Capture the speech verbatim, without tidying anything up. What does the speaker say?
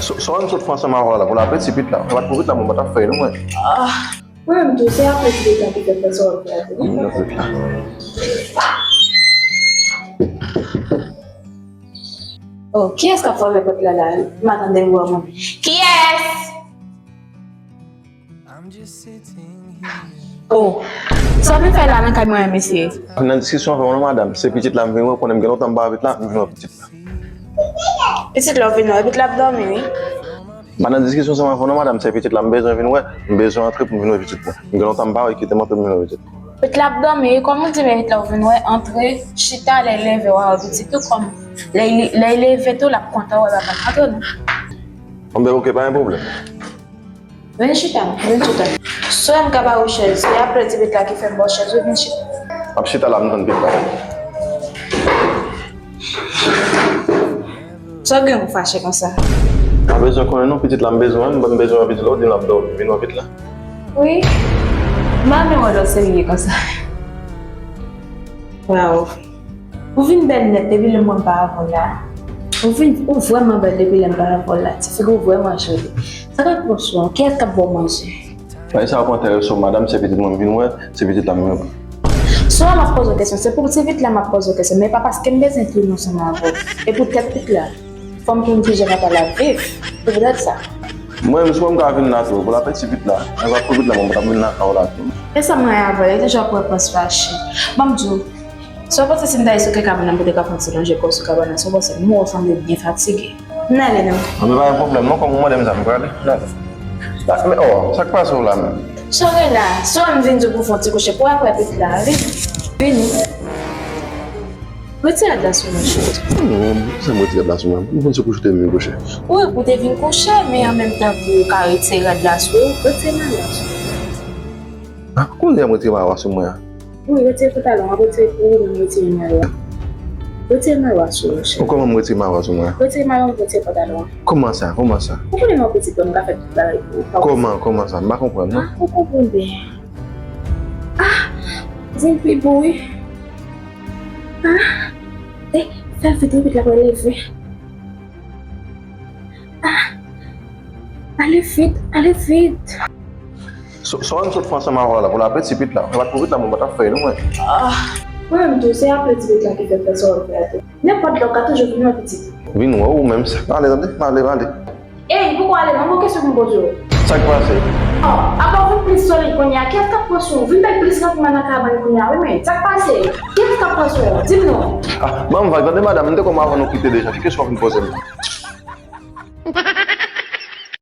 Sa w sot fè ansanm avè w la pou l apre ti pit la? Sa pa t pou pit la, mwen pa t ap fè l non mwen. Mwen menm tou, se apre ti pit la ki fè fè sa w ap fè a tou. Oh, kiyès k ap frape pòt la la? M a tande vwa mwen. Kiyès? Oh, sa w vin fè la nan kay mwen an, mesye? Nan diskisyon avè w non madanm, se pitit la m vin wè, ou konnen m gen lontan m pa wè pitit la, m vin wè pitit la. Pitit la w vin wè, pitit la ap dòmi wi. M pa nan diskisyon ansanm avè w non madanm, se pitit la m bezwen vin wè, m bezwen antre pou m vin wè pitit mwen. M gen lontan m pa wè, kite m antre pou m vin wè pitit mwen. Pitit la ap dòmi wi, kòman w di men pitit la w vin wè, antre, chita lè l leve w a wè pitit ou kòm lè l leve tou l ap kontan wè papa l, antre non. Anben oke, pa gen pwoblèm. Vin chita, vin chita. Sè m ka ba ou chèz, se apre ti pit la ki fè m ba w chèz wi, vin chita. M ap chita la, m tann pit la. Sa w gen pou fache konsa? M pa bezwen konnen non, pitit la m bezwen, m bezwen wè pitit la, ou di m l ap dòmi, vin wè pitit la. Wi, m pa menm wè lè w serye konsa. Waw. Ou vin bèl nèt depi lè mwen pa avè w la. Ou vin, ou vrèman bèl depi lè m pa avè w la. Ti figi w vrèman joli. Sa k ap pran sou an? Kiyès k ap ba w manje? Bagay sa yo pa enterese w madanm, se pitit mwen m vin wè, se pitit la m vin wè. Sou an m ap poze w kesyon, se pou ti pit la m ap poze w kesyon, men pa paske m bezwen tounen ansanm avè w. E pou tèt pit la. Fò m konn kijan papa l ap viv. Se poutèt sa. Mwen menm si mwen m ka vin la tou, pou lapè ti pit la. Mwen pa pou pit la, mwen pa t ap vin lakay ou la tou. E sa m gen avè l, li toujou ap pran pòz fache. Ban m di w, sa w panse si m ta ye sou kay kabann nan m pote kafou m ti lonje kò w sou kabann nan, sa w panse m wè w sanble byen fatige. Ann ale non. Anben pa gen pwoblèm non, kòm ou mande m sa, m prale. Ann ale. Men oh, sa k pase w la menm? Sa w gen la? Sa w wè m vin di w pou w fè yon ti kouche pou w ap wè pit la, vini. Vini. Retire rad la sou mwen, cheri. Non, non, non, sa m retire rad la sou mwen. M konn se kouche w te vin kouche. Wi, pou w te vin kouche, men an menm tan pou w ka retire rad la sou ou, retire mayo a sou ou. Ah, kounye a m retire mayo a sou mwen an? Wi, retire pantalon an, retire pou ou menm retire mayo a. Retire mayo a sou ou, cheri. Kòman m retire mayo a sou mwen an? Retire mayo an, retire pantalon an. Kòman sa? Kòman sa? Ou konnen m yon pitit dam, m ka fè tout bagay pou ou. Kòman, kòman sa? M pa konprann non. Ah, ou konprann byen. Ah, vin pi bon wi. Ah, eh, fè l vit, vit, l ap leve. Ah, ale vit, ale vit. Sa w sot fè ansanm avè w la pou lapè ti pit la? Sa pa t pou pit la, mwen pa t ap fè l non mwen. Ah, mwen menm tou, se apre ti pit la ki fè fè sa w ap fè a tou. Nenpòt lè w ka toujou vin wè pitit. Vin wè ou menm, ale tande, ale, ale. Ey, poko ale non, gon kesyon pou m poze w. Sa k pase? Oh, apa w vin plis solid kounye a? Kiyès k ap pran sou w? Vin bay plis randman nan kabann kounye a wi, men sa k pase? Kiyès k ap pran sou w? Di m non. Ah, ban m vag, tande madanm, m te konn avè w nou kite deja, ki kesyon w vin poze m?